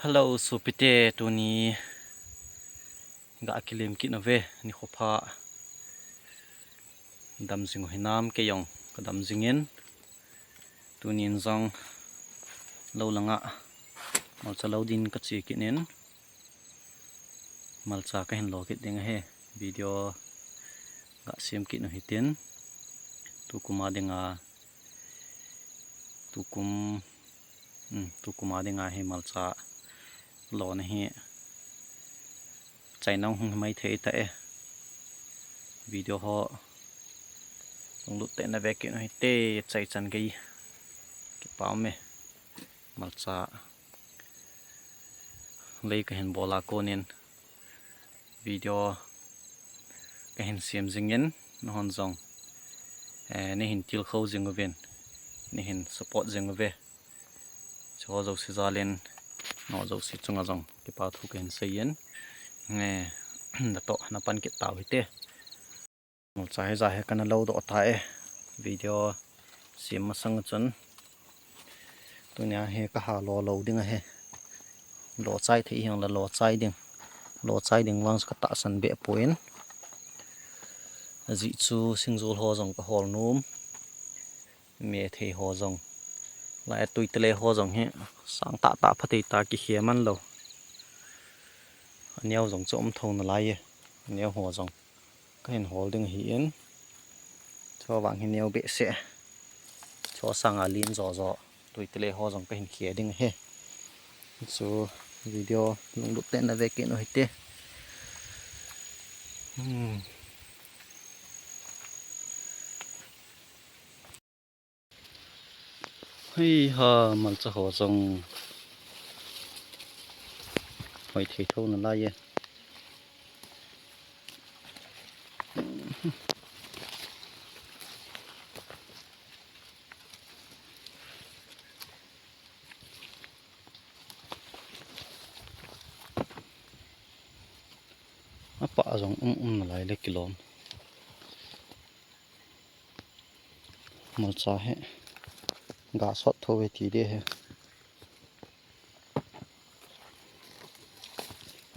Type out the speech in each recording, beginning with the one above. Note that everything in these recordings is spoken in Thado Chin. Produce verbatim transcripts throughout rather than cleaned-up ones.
Hello, sopite, tuni ga kilim kit nauve, nikho pha. Dam jing u hinam, kei jong ka dam jing in. Tunin jong lou langa malcha lo din ka che kit in. Malcha ka hin lo kit ding ahi. Video ga sem kit u hitin. Tukum a dinga, tukum, um, tukum a dinga hi malcha lona hi chaina hung hi mai thei ta e. Video ho lunglut tah in na ve kit u hite, chai chan gei. Kipa um e. Malcha lei ka hin bol a konin video ka hin sem jing in, nahon jong, eh, nei hin tilkhou jing uvin, nei hin support jing uve. Chuho jouse jal in, nangho jouse chunga jong kipa thu ka hin sei in, eh, natoh na pan kit tau hite. Malcha hi ja hi kana lo doh ta e. Video sem masang chun tunia hi ka ha lo lo ding ahi. Lo chai thei hijongle lo chai ding. Lo chai ding vang chu ka tahsan beh poi. Ajeh chu singjol ho jong ka hol nom. Methei ho jong. Lai a tuitele ho jong hi sang tah tah phatei ta, kikhe man lou. Aneo jong chu um tho nalai e. Aneo ho jong ka hin hol ding ahin. Chuvang hi neo behseh. Chu sanga len jo jo. Tuitele ho jong ka hin khe ding ahi. Chu video lunglut tah in na ve kit u hite. Hmm. Hei ha, malcha ho jong hoi thei tho nalai e. Apa jong um um nalai le kilom. Malcha hi ga sot tho ve ti de hi.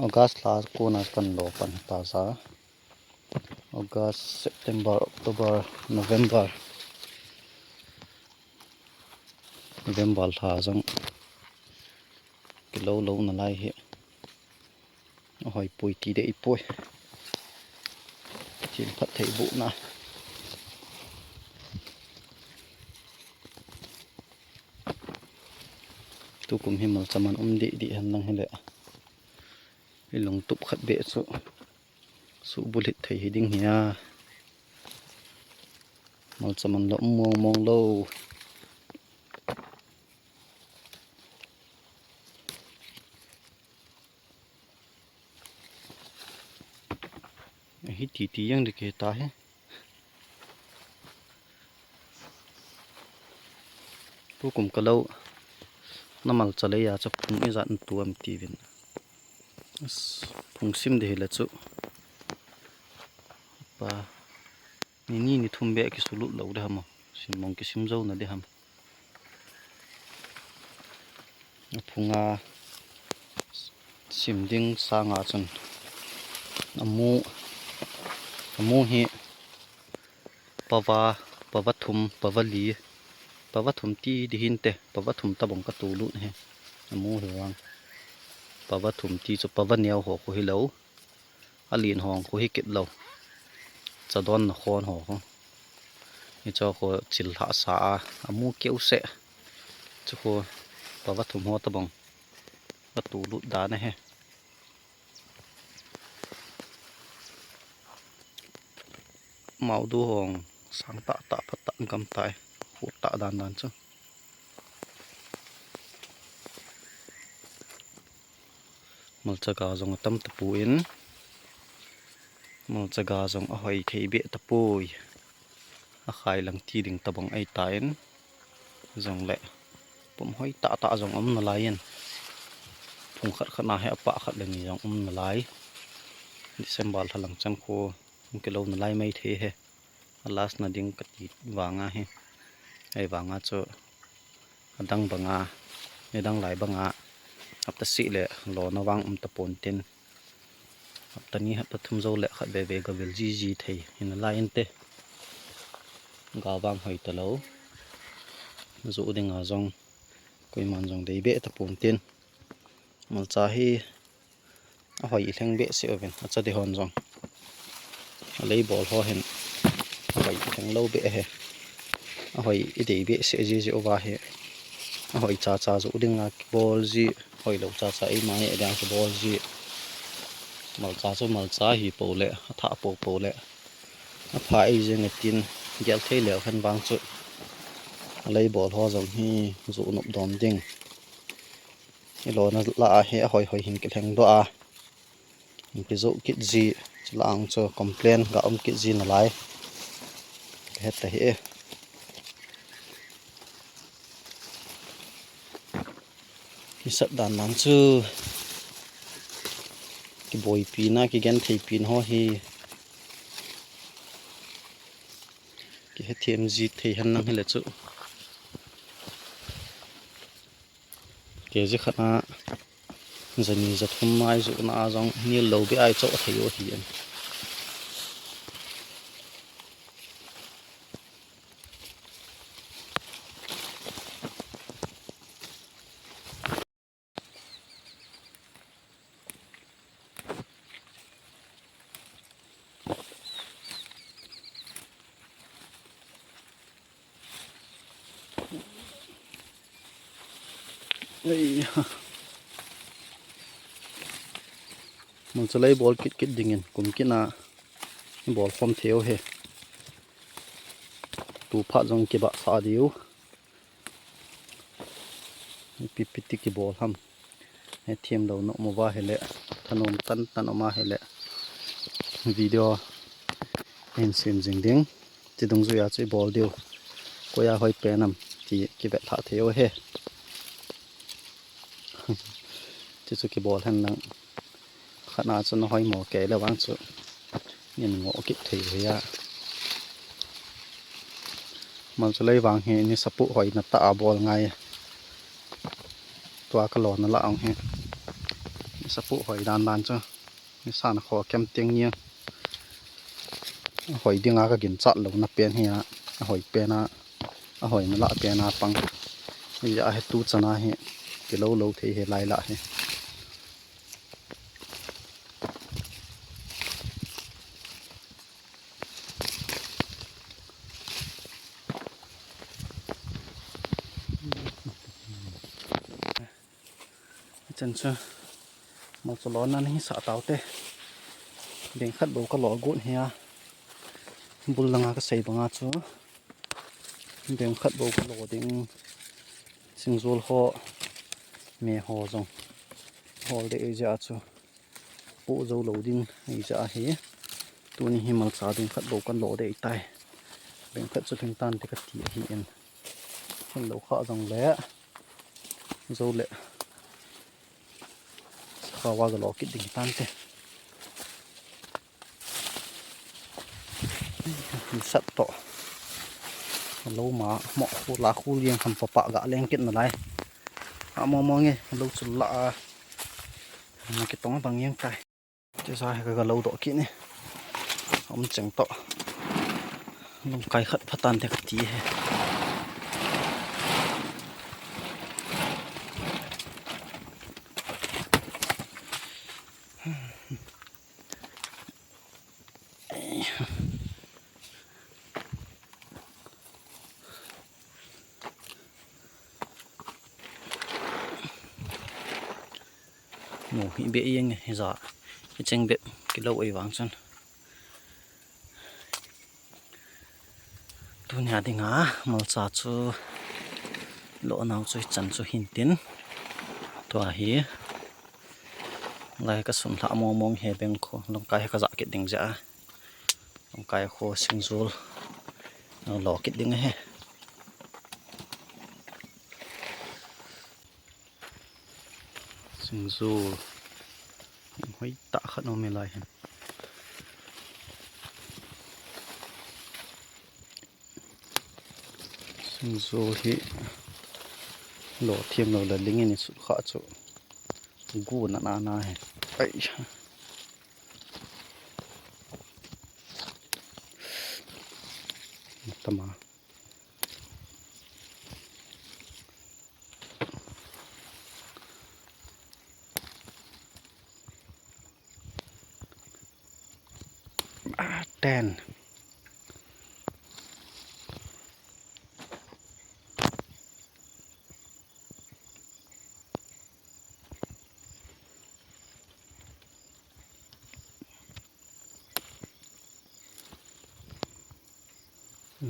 August lha kona kan lo pan ta sa. August, September, October, November. November lha jong kilo lo nalai hi. Ahoi poi ti dei poi. Thil phatthei bohna. Tukum hi malcha man um deh deh hen lang hile. I lungtup khat beh chu. Subulhit thei hi ding hi a. Malcha man la um mong mong lou. Hi titi jeng ding kei ta hi. Tukum ka lo na malcha lei a chu phung ijat na tu am ti vin. As, phung sim ding hile chu. Pa, ni ni ni thum beh kisulut lou ding ham. Sim mong kisim jou na ding ham. Aphunga sim ding sanga chun amu, amu hi pava, pava thum, pava li, pava thum ti ding hinte, pava thum tabang ka tulut hi. Amu hi vang. Pava thum ti chu pava neo ho khu hilou. Alen hong khu hi kit lou. Chadon na khon ho khu. Hicho khu chil lhah sa a, amu keu seh. Chu khu pava thum ho tabang ka tulut dan ahi. Maudu hong sang tah tah phat tah gam tai. Khu tah dan dan chu. Malcha ga jong atam tapon, malcha ga jong ahoi thei beh tapoi. Akhai lang ti ding tabang ahi tan, jongle pum hoi tah tah jong um nalai in. Phung khat khat na hi apah khat le ni jong um nalai. December lha lang chan khu hung kilo nalai mai thei hi. A last na ding ka ti vanga hi. Ahivanga chu adang banga, nidang lai banga Hapta seh le lona vang um tapon tin, hapta ni hapta thum jou le khat veve gavil jiji thei hi nalai inte. Ga vang hoi talou, joh dinga jong koiman jong dei beh tapon tin, malcha hi ahoi lheng behseh uvin, acha dehon jong, alei bol ho hin ahoi lheng lou beh ahi. Ahoi idei behseh jiji uva hi, ahoi chacha joh dinga kibol ji, hoilou chacha eima neh dinga kibol ji. Malcha chu malcha hi pou le, athah pou pou le, apha eijeng e tin gel thei leu hen vang chu, alei bol ho jong hi joh nop dom ding. Ilona lah a hi ahoi hoi hin kilhengdoh a, hin kijoh kit ji, chulang chu complain ga um kit ji nalai kahet ahi. Hisap dan dan chu kiboipi na, kigentheipi na ho hi kihethem ji thei hen lang hile chu, kg khat a jani jathum mai joh na a jong nil lou beh a ichoh thei u ahi in. Ei, malcha lei bol kit kit dingin kum kit na bol khom thei u hi. Tu phat jong kibahsah diu. Ipi ipi ti kibol ham. Hethem lou nom uva hile, thanom tan tan um a hile, video hin sem jing ding. Ti dungjui a chu ibol diu. Koi a hoi pen am ti kivet lhah thei u ahi. Ti chu kibol hen lang. Khat na chu na hoi mo kei le vang chu nin ngoh kit thei u ahi a. Malcha lei vang hi nisa puh hoina tah a bol ngai. Tua ka lona lah ong hi nisa puh hoi dan dan chu, nisa na kho kem teng ni a hoi dinga ka ginchat louna pen hi a, ahoi pen a, ahoina lah pen a pang. Hijeh a hi tu chan a hi kilou lou thei hi lai lah hi. Hichan chu malcha lona hi sah taute. Beng khat bou ka lo got hi a. Bul langa ka sei banga chu beng khat bou ka lo ding. Singjol ho, me ho jong hol deh eijeh a chu, poh jou lou ding eijeh a hi. Tuni hi malcha beng khat bou kan lo deh tai. Beng khat chu lhing tante kati ahi in. Lhing lou kha jong le, jou le, sakhawa ga lo kit ding tante. Sat toh. Lou ma, mo khu la khu liang kham pa pa ga leng kit nalai. A mo mo nge, lou chu la a. Na kitong bang yang tai. Ti sa he ka ga lou doh kit ni. Um cheng toh. Lungkai khat pha tante kati he. Nu hi beh jeng e, hija. Hicheng bep kilou ei vang chun. Tunia dinga malcha chu lo nau chu hichan chu hin tin. Tua hi lai ka sun lha mong mong he beng kho, lungkai he ka ja kit ding ja. Lungkai kho singjol lo kit ding he. Singjol hoi tah khat um e lai hin. Singjol hi lo thiam lo la ling in i sut kha chu. Gu na na na he. Ai. Tama. Ah, ten.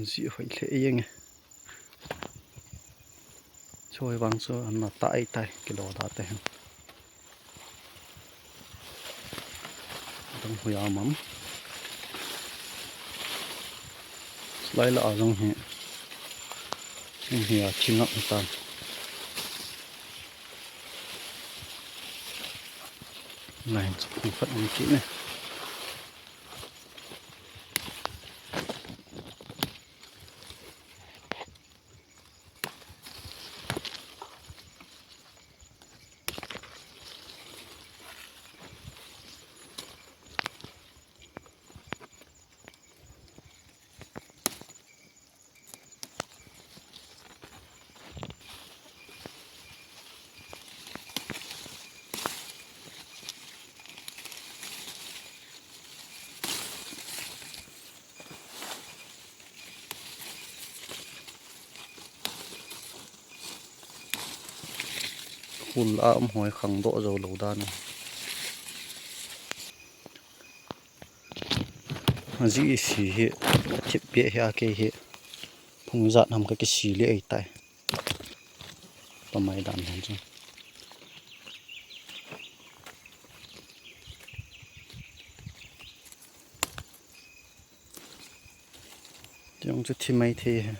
Ji hoi lheh jeng e. Choi vang chu an na tai tai kilo da te hen. Dang hui a mam. Lai la a jong hi. Hung hi a chingak tan. Lai chu phung khat um kit ne. Khul a um hoi khang doh jou lou dan. Aji isi hi, athip peh hi a kei hi. Phung jat ham ka kisi le ei tai. Pamai dan ham chu. Tiang chu thi mai thei he.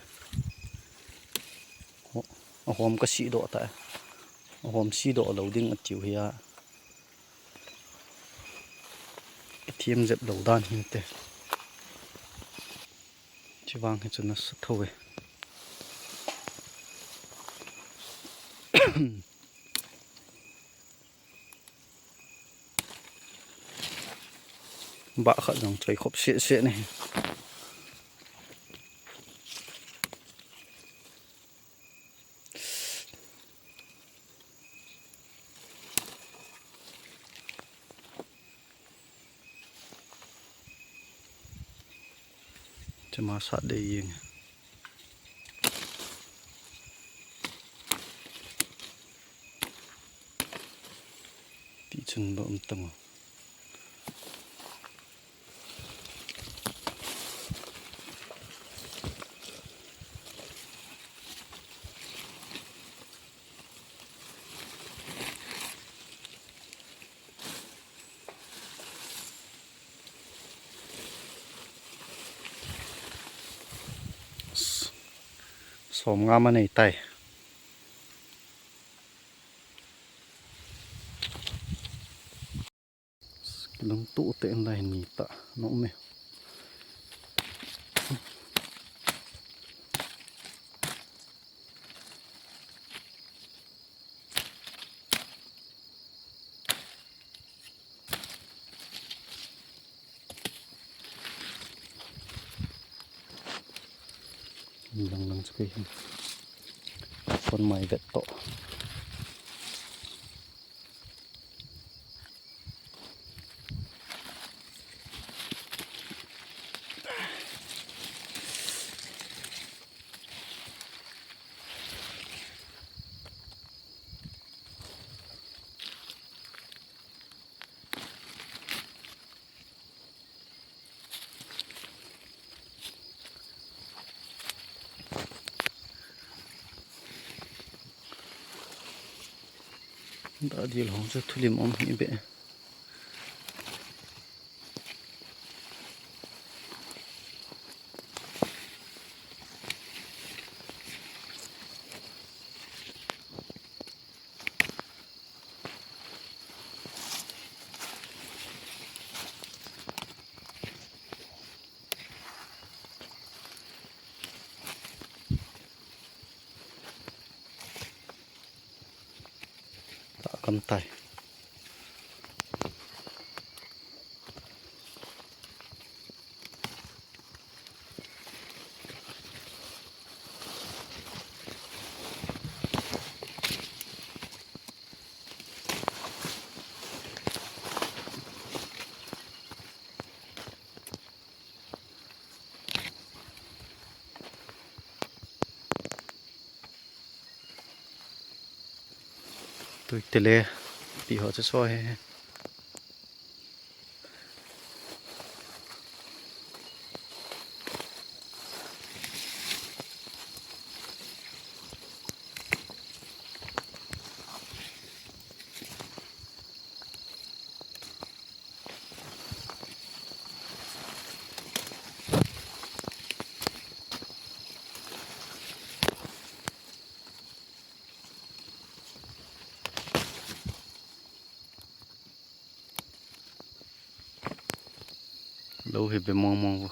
Ho-, ahom ka si doh ta. Ahom si doh lou ding atiu hi a. Ka thiam jep lou dan hi te. Chivang hi chu nasa tho e. Bah khat jong choi khop se se ni. Chama sat dei jeng. Ti chun ba um tang o. Som nga ma nei tai. Kilung tu te in lai ni ta no me. Lang lang chu kei hin. Kon mai vet to. Da dil hong chu thulim um hi be. Ta kam tai. Tele, ti ho chu so he. Lou hi be mong mong vo.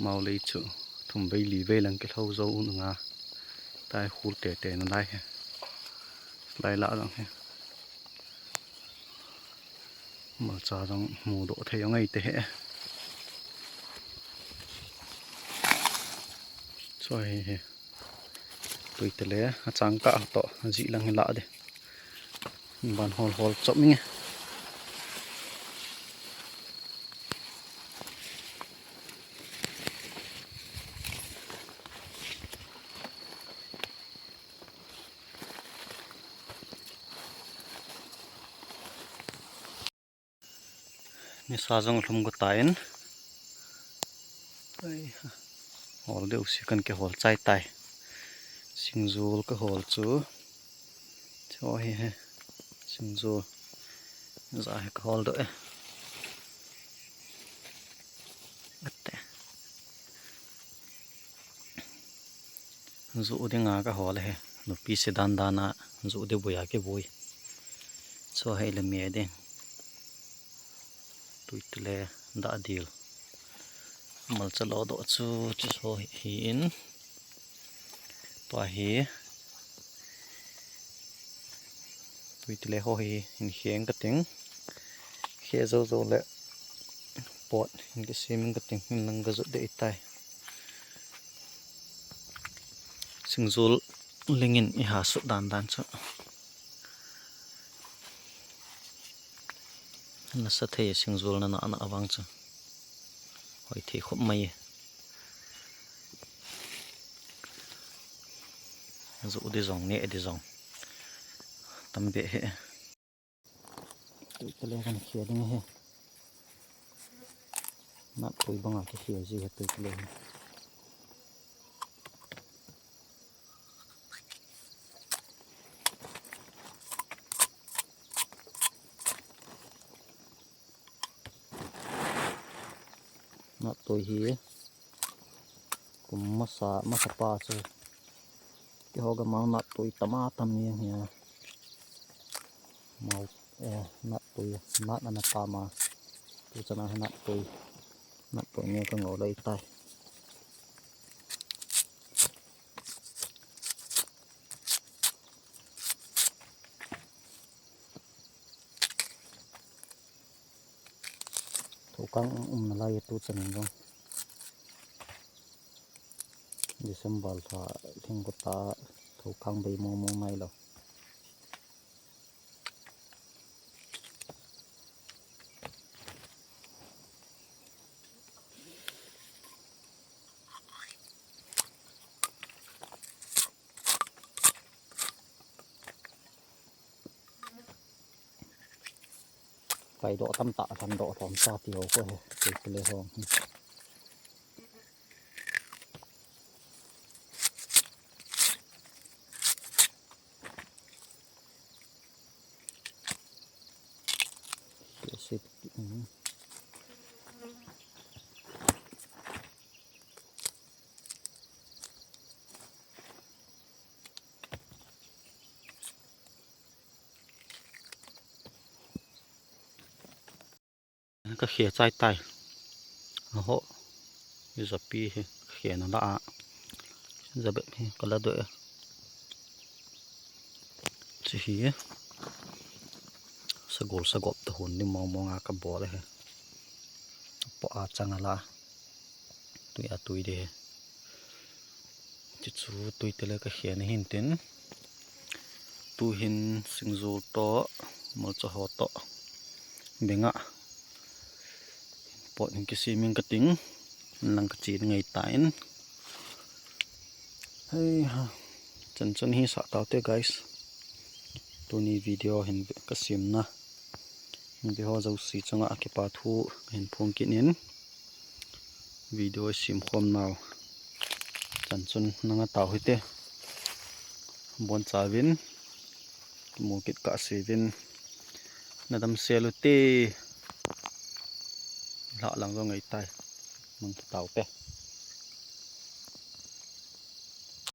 Mau lei chu thum vei li vei lang kilhou jou un nga. Tai khul te te na lai he. Lai la lang he. Malcha jong mudoh thei jong ei te he. Choi he. Tui tele, achang kah toh, ajih lang hi la de. Ban hol hol chop inge. Nisa jong lhum go tan. Ai, hol deu si kan kihol chai tai. Singjol kahol chu. Chu hi he. Singjol. Ja hi kahol doh e. Ate. Ju dinga kahol e he. Nupi se dan dan a ju di bui a kibui. Chu hi le me ding. Tui tele da dil. Malcha lo doh chu chu so hi in. Tua hi. Tui tele ho hi in hieng ka ting. He zo zo le pot in kisem in ka ting in lang ka jot de itai. Singjol lingin i ha sut dan dan chu. Nasa thei singjol na na na avang chu. Hoi thei khop mai. Ju di jong ne di jong. Tam be he. Tui tele kan khia ding he. Nat tui banga ki khia ji he tui tele he. Nat tui hi. Kum masa, masa pa chu. Keiho gam a nat tui tam a tam jeng hi a. Mau, eh, nat tui, nat ana tam a. Tu chan a hi nat tui, nat tui ne ka ngol lei tai. Thokang um nalai tu chan in jong. December lha lhing ko ta thokang bei mong mong nai lo. Kai doh tam tah, lhan doh lhom sa ti ho ko he, tui tele ho. Sit. Ka khia chai tai. Aho. Japi hi ka khia na la a. Jabep hi ka la doh e. Chi hi. Sagol sagop ta hun ni mong mong a ka bol e he. Po a chang a la. Tui a tui de he. Chuchu tui tele ka khia na hin tin. Tu hin singjol toh, malcha ho toh. Benga. Pot hin kisem in ka ting. Lang ka chi ngai ta in. Hei ha. Chan chan hi sa tau te, guys. Tuni video hin kasemna, hin ve ho jouse chunga kipa thu kahin phong kit in, video isim khom nau chan chun nanga tao hite. Bonchauvin kimu kit kahseuvin, nadam sel ute. Lhah lang jong ahitai, nang kitaote.